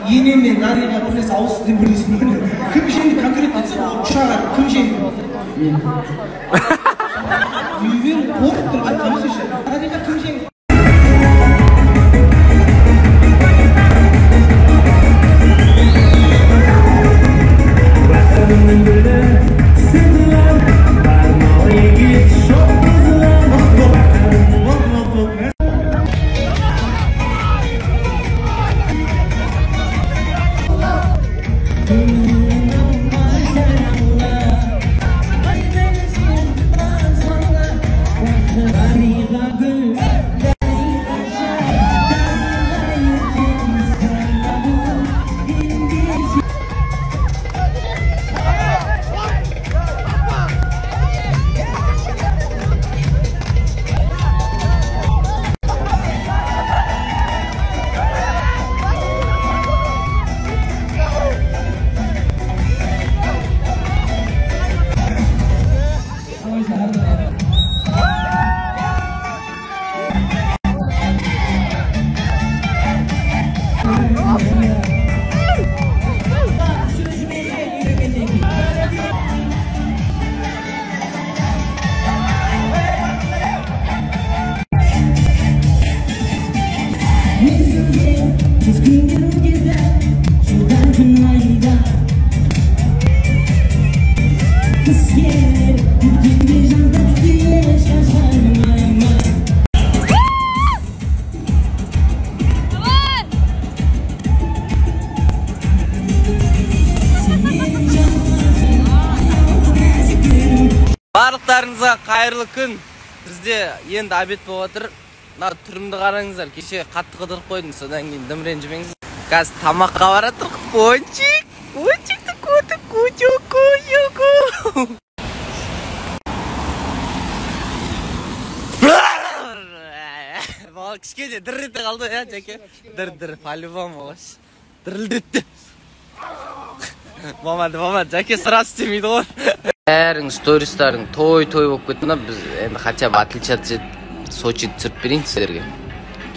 Ене мен Дариға бір нәрсе ауыз сөзден бірлесіп. Кім жеңді конкретно айтса, үш ағайын кім жеңді? Мен. Үйбен қорқып тұр, айтқаныңызшы. Дариға кім жеңді? Барлықтарыңызға қайырлы күн. Бізде енді обед болып отыр. Мына түрімді қараңыздар, кеше қатты қыдырып қойдым, содан кейін дым ренжімеңіз. Қазір тамаққа баратырық. Пончик, пончикті көтіп, кучу, кучу. Бала кішкене дір ете қалды, иә, Жәке? Дір-дір, по-любому осы. Дірілдетті. Болмады, болмады, Жәке сразу істемейді ғой. Бәрің стористарың той-той болып кетті. Біз енді хотя бы отличаться етіп Сочиді түсіріп берейін сіздерге.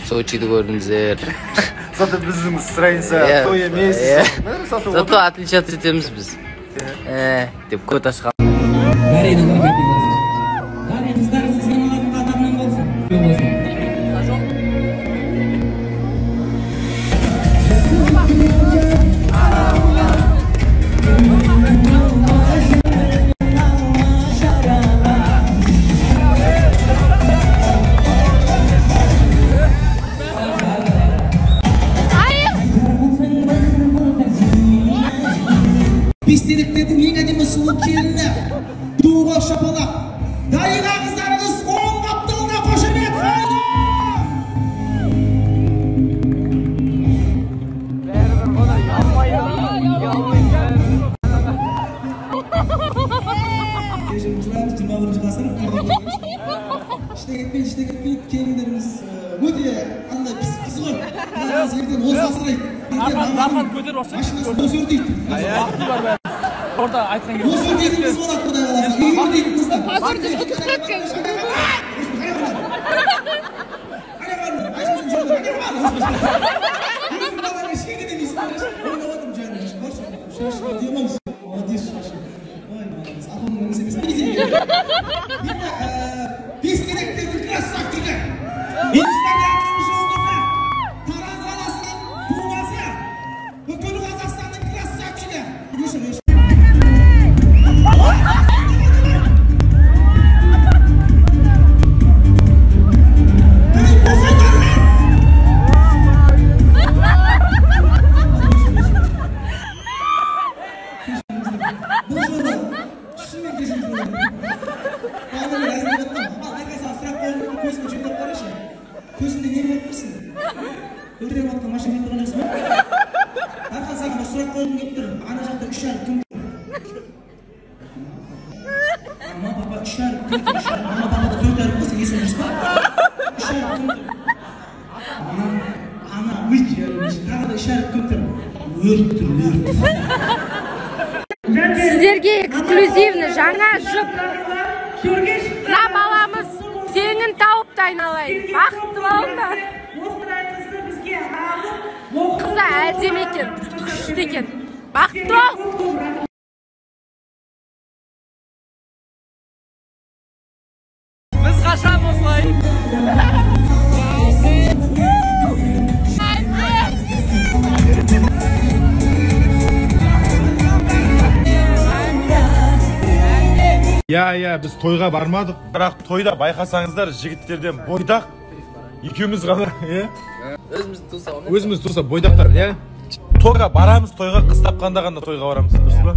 Сочиді көрдіңіздер. Зато біздің страница той емес. Зато отличаться етеміз біз. Деп көт ашқан. Бестеректердің ең әдемі сұлу келіні Дуға шапалақ Дариға қыздарыңыз оң қапталына қошемет. Кешірім сұраймыз, 21 ғасыр. Іште кетпейді, іште кетпейді. Келіндеріміз өте андай пісік қыз ғой. Ертең осы асырайды. Машинасы бос өртейді. Orada айтқан келді. Бос өртейтін қыз болады, Құдай қаласа. Үй өртейтін қыздар. Бестеректердің красавчигі. Инстаграмның жұлдызы, Тараз қаласының тумасы, бүкіл Қазақстанның красавчигі. Көзіңде не көріп тұрсың? Өлтіріп жатқан машина кетіп тұрған жоқсың ба? Дархан, саған бір сұрақ қойғым келіп тұр. Ана жақта үш әріп кім тұр? Мама, папа, үш әріп кім тұр? Мама, папада төрт әріп болса есің дұрыс па? Үш әріп кім тұр? Ана, өй, тағы да үш әріп кім тұр? Өрт тұр, өрт. Сіздерге эксклюзивный жаңа жұп. Мына баламыз теңін тауыпты айналайын. Бақытты болыңдар. Қызы Әдемі екен, күшті екен. Бақытты бол! Біз қашан осылай? Иә, біз тойға бармадық, бірақ тойда байқасаңыздар, жігіттерден бойдақ екеуміз ғана, иә? Өзіміз туса, өзіміз туса бойдақтар, иә? Тойға барамыз, тойға қыз тапқанда ғана тойға барамыз, дұрыс па?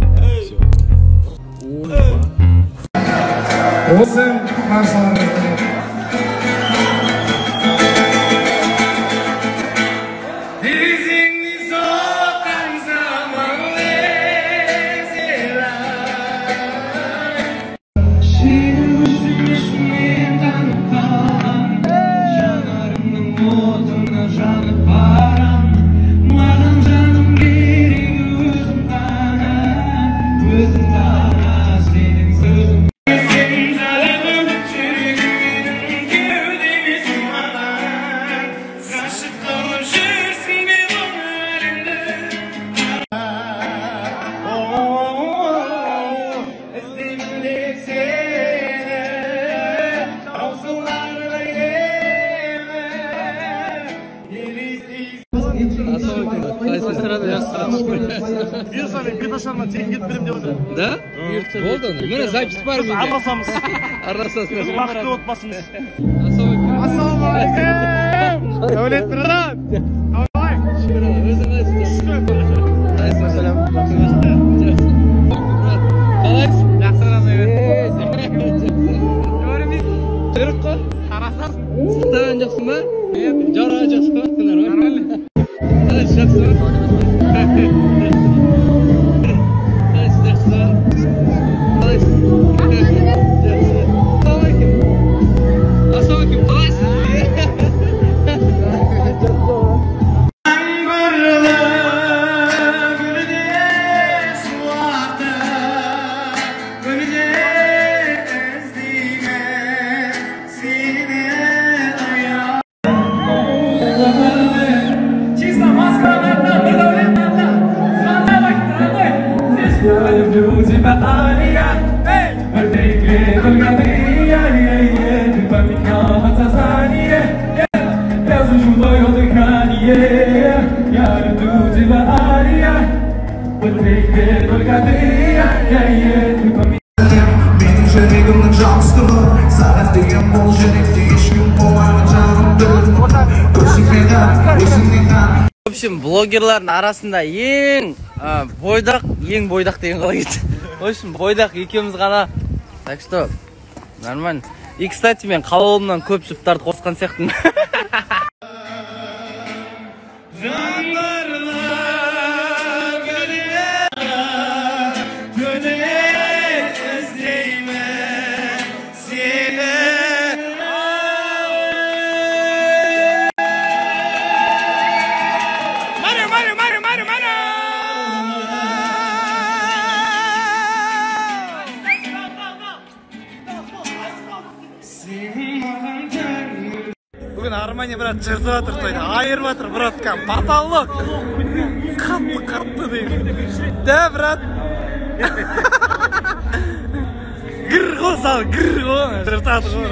Осы баршаларыңызға Да? Болды. Міне запись бар менде. Араласамыз. Араласасыз. Бақытты отбасымыз. Ассалаумағалейкум. Дәулет брат. Қалай? Өзің қалайсың? Қалайсың? Жақсы рахмет. Көрмейсің. Жүрік қой. Арасасың. Ыстықтаған жоқсың ба? Жорға жоқсың ба? Нормально. Қалайсың, жақсы ма? Қалайсың, жақсы ма? Қалайсың? Жақсы. Ассалаумағалейкум. Ассалаумағалейкум, қалайсың? Менің жүрегімнің жалғыздығы саған деген бұл жүректе ешкім болмаған жанымды өзіңе ғана, өзіңе ғана. В общем, блогерлардың арасында ең бойдақ, ең бойдақ деген қалай кетті. В общем, бойдақ екеуміз ғана. Так что, нормально. И, кстати, мен қалауымнан көп жұптарды қосқан сияқтымын. Бүгін Армани брат жыртып жатыр тойды, айырып жатыр брат, потолок. Қатты қатты деймін. Да, брат. Гір ғой сал, гір ғой. Жыртады ғой.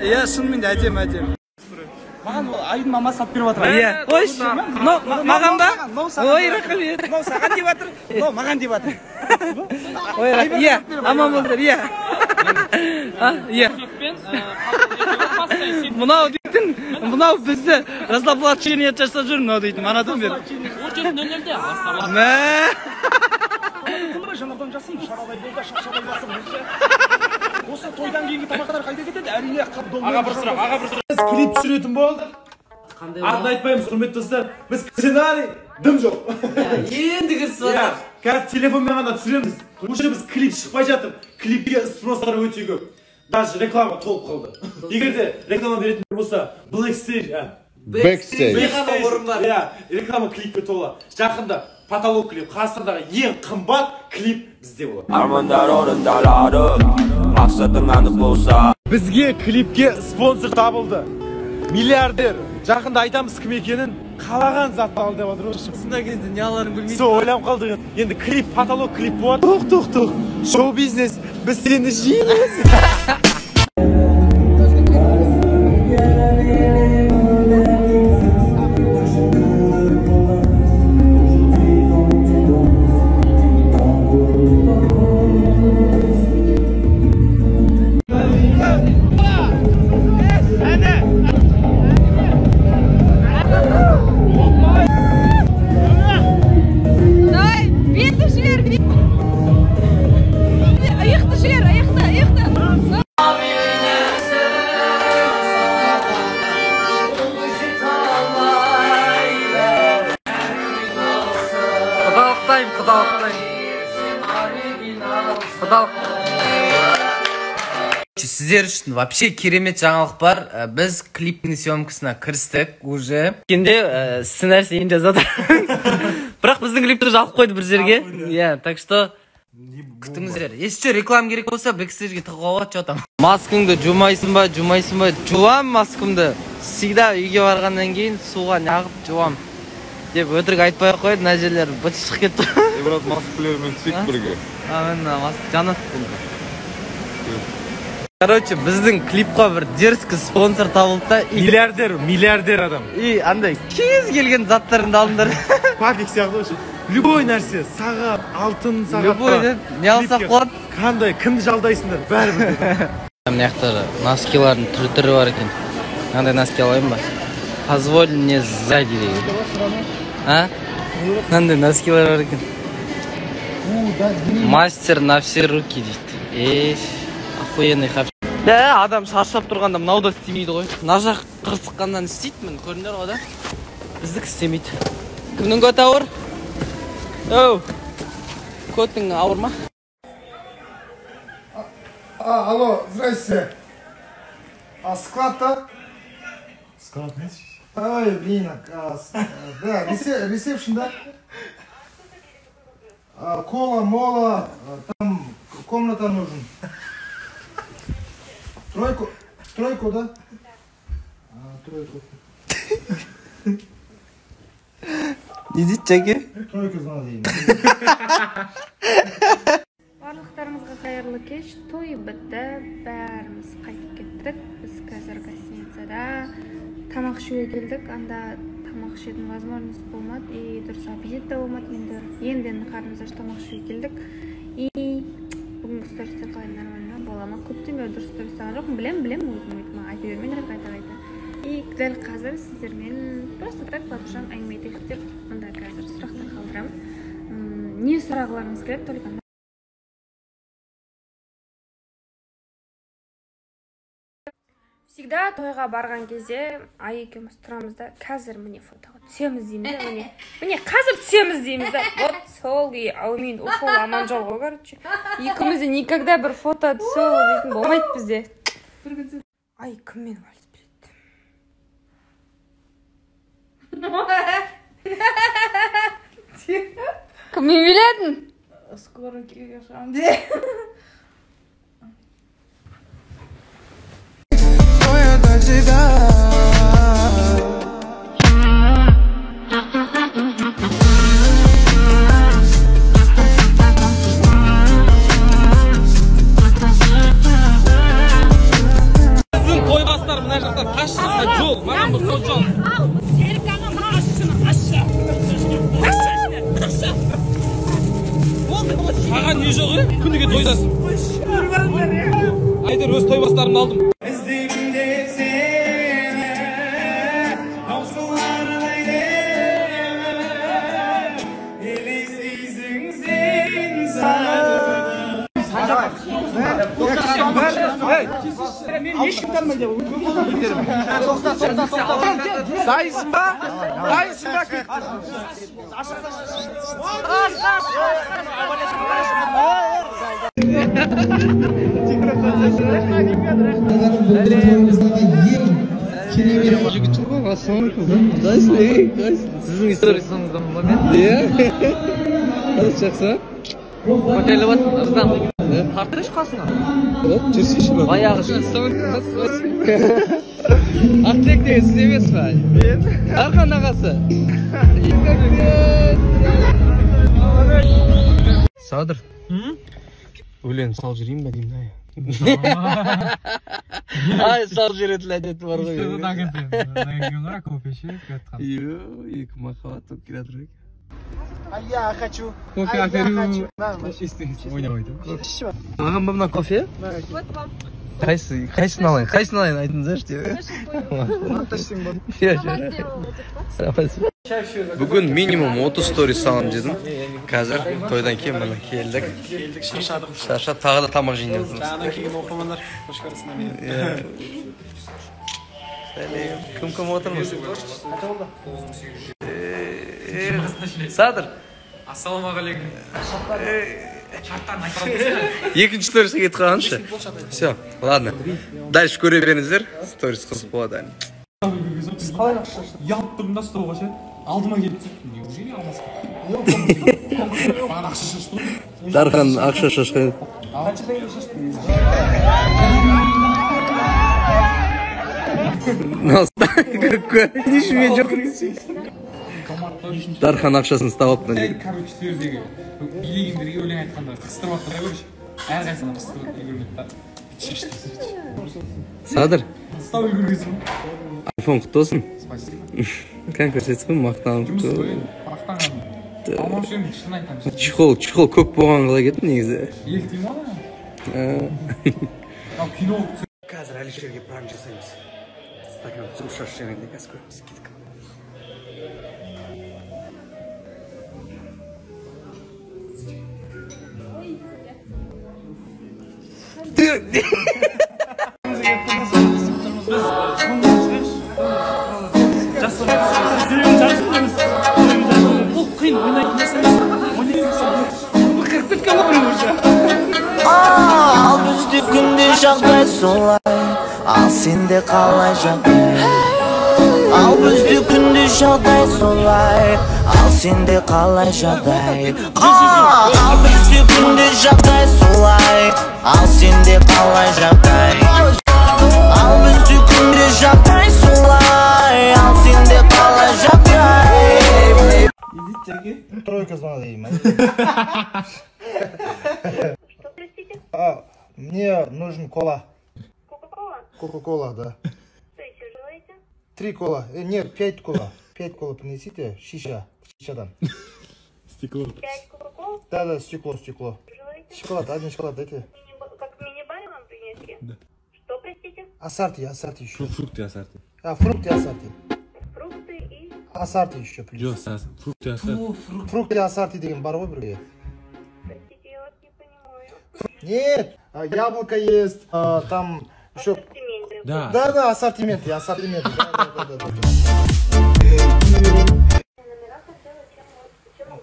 Иә, шынымен де әдемі, әдемі. Маған ол Айдың мамасы сатып беріп жатыр. Иә, қойшы. Маған ба? Ой, рахмет. Мынау саған деп жатыр, мынау маған деп жатыр. Ой, рахмет. Иә, аман болыңыздар, иә. Иә. Мынау дейтін, мынау бізді разоблачение жасап жүр мынау дейтін, манадан бері. 17:00-де басталады. Мә. Жанардан жасын, шарадай болда, шақшадай басым. Осы тойдан кейінгі тамақтар қайда кетеді? Әрине, қабдол. Аға бір сұрақ, аға бір сұрақ. Біз клип түсіретін болдық. Атын айтпаймыз, құрметті достар. Біз сценарий дым жоқ. Енді кірісіп жатыр. Қазір телефонмен ғана түсіреміз. Уже біз клип шықпай жатыр. Клипке спростар өте көп. Даже реклама толып қалды. Егер де реклама беретін болса, Black Backstage. Орын бар. Иә, реклама клипке тола. Жақында потолок клип, Қазақстандағы ең қымбат клип бізде болады. Армандар орындалады, мақсатың анық болса. Бізге клипке спонсор табылды. Миллиардер. Жақында айтамыз кім екенін. Қалаған затты ал деп жатыр. Сондай кезде не аларын білмейді. Сол ойланып қалдық. Енді клип, потолок клип болады. Тоқ, тоқ, тоқ. Шоу бизнес. Біз сені жейміз. Сіздер үшін вообще керемет жаңалық бар. Біз клиптің съемкасына кірістік уже. Кенде сценарий енді жазады. Бірақ біздің клипті жалып қойды бір жерге. Иә, так что күтіңіздер. Если реклама керек болса, бэкстейджге тығуға болады, что там. Маскаңды жумайсың ба, жумайсың ба? Жуам маскамды. Всегда үйге барғаннан кейін суға неғып жуам деп өтірік айтпай ақ қояды, мына жерлер быт шығып кетті. Брат, маскілермен түсейік бірге. А, міне маска жанат бұл. Короче, біздің клипқа бір дерзкий спонсор табылды да. Миллиардер, миллиардер адам. И андай кез келген заттарыңды алыңдар. Папик сияқты вообще. Любой нәрсе, сағат, алтын сағат. Любой, не алсақ болады? Қандай, кімді жалдайсыңдар, бәрібір. Мына жақта носкилардың түр-түрі бар екен. Мынандай носки алайын ба? Позволь мне сзади деген. А? Мынандай носкилар бар екен. Мастер на все руки дейді. Еш, охуенный хавчик. Да, адам шаршап тұрғанда мынау да істемейді ғой. Мына жақ қырсыққаннан істейді, міне көрдіңдер ғой да. Біздікі істемейді. Кімнің көті ауыр? Оу, көтің ауыр ма? Алло, здрасте. А склад-то? Склад нет? Ой, блин, да, ресепшн, да? Кола, мола, там комната нужен. Тройку, тройку, да? А, тройку. Не дейді, Жәке? Тройку знал деймін. Барлықтарыңызға қайырлы кеш. Той бітті, бәріміз қайтып кеттік. Біз қазір гостиницада тамақ ішуге келдік. Анда тамақ ішетін возможность болмады, и дұрыс аппетит та болмады. Енді қарнымыз аш, тамақ ішуге келдік. И бүгінгі стористер қалай, нормально бола ма? Көптен бері дұрыс сторис салған жоқпын. Білем, өзім өйтіп айта бермеңдер қайта-қайта. И дәл қазір сіздермен просто так по-душам әңгіме айтайық деп мында қазір сұрақтар қалдырамын. Не сұрағыларыңыз келеді, только всегда тойға барған кезде Ай екеуміз тұрамыз да, қазір міне фотоға түсеміз дейміз да, міне міне қазір түсеміз дейміз да. Вот сол күйі әумин ушел аман жол ғой, короче. Екеуміз де никогда бір фото түсу дейтін болмайды бізде. Ай кіммен вальс береді? Кіммен биледің? Скоро күйеуге шығамын де. Біздің тойбастар мына жақта қашты жол, маған бір соншалық. Серік аға, мына ашшы. Ашшы. Болды, саған не жоқ, е? Күніге тойдасың. Айдар өз тойбастарымды алдым. Мен ешкім танымайды. Тоқта, тоқта, тоқта. Дайынсың ба? Дайынсың ба? Сіздің историясыңыздан ба мен? Иә. Жақсы. Көтеріліп жатсың, ырзамын. Тартыршы қасына. Жүрсейші. Баяғы. Ақтілек деген сіз емес па? Мен. Дархан ағасы. Садыр. Өлең салып жүрейін ба деймін. Ай, салып жүретін әдеті бар ғой. Кофе ішіп жатқан. Екі махаббат болып келе жатыр. А я хочу. Кофе әперу. Ойнамайды. Маған ба мына кофе? Вот вам. Қайсысын алайын? Қайсысын алайын айтыңыздаршы деп. Бүгін минимум 30 сторис салам дедім. Қазір тойдан кейін міне келдік. Келдік, шаршадық. Шаршап тағы да тамақ жейін деп отырмыз. Жаңадан келген оқырмандар, қош көрдіңіздер. Сәлем. Кім отырмыз? Садыр. Ассалаумағалейкум. Екінші сториске кетіп қалғаншы. Все, ладно. Дальше көре беріңіздер. Сторис қызық болады әлі. Қалай ақша шашты? Ұялып тұрдым да столға ше. Алдыма келіп түсіп. Неужели алмасқа? Маған ақша шашты ғой. Дархан ақша шашқан. Қанша теңге шашты? Не мен жоқ. Дархан ақшасын ұстап алып мына жерге. Короче, жердегі билегендерге өлең айтқанда қыстырып жатыр да короче. Әрқайсысына қыстырып үлгермеді да. Садыр. Ұстап үлгергенсің. Айфон құтты болсын. Спасибо. Кән көрсетсін, мақтанып. Жұмыс қой енді, мақтанған. Алмаушы едім, шын айтамын. Чехол көп болған қалай кетті негізі? Екі деймін ғой. Ал кино. Қазір Әлішерге пранк жасаймыз. Стакан су шашып жібергенде қазір көреміз. Кеттік. Ал бізде күнде жағдай солай, ал сенде қалай жағдай? Ал бізде күнде жағдай солай, ал сенде қалай жағдай? Ал бізде күнде жағдай солай, ал сенде қалай жағдай? Ал бізде күнде жағдай солай, ал сенде қалай жағдай? Тройка звонила им. А, мне нужен кола. Кока-кола? Кока-кола, да. Что еще желаете? 3 кола. Нет, 5 кола. 5 кола принесите. Шиша. Шишадан. Стекло. 5 кока-кол? Да, да, стекло, стекло. Желаете? Шоколад, один шоколад дайте. Как в мини-баре вам принесли? Да. Что, простите? Ассорти, ассорти еще. Фрукты ассорти. А, фрукты ассорти. Фрукты и... Ассорти еще плюс. Фрукты ассорти. Фрукты ассорти деген бар ғой бірге. Простите, я вас не понимаю. Нет, яблоко есть, там еще... Да. Да, да, ассортимент, ассортимент. Да, да, да, да.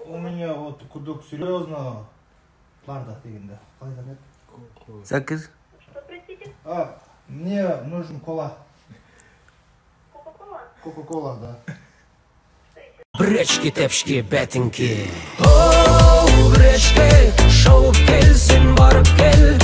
У меня вот кудук серьезно. Ларда дегенде. Қалай танады? Заказ. Что, простите? А, мне нужен кола. Кока-кола? Кока-кола, да. Бречки, тепшки, бәтінки. Оу, бречки, шауып кел, сен барып кел.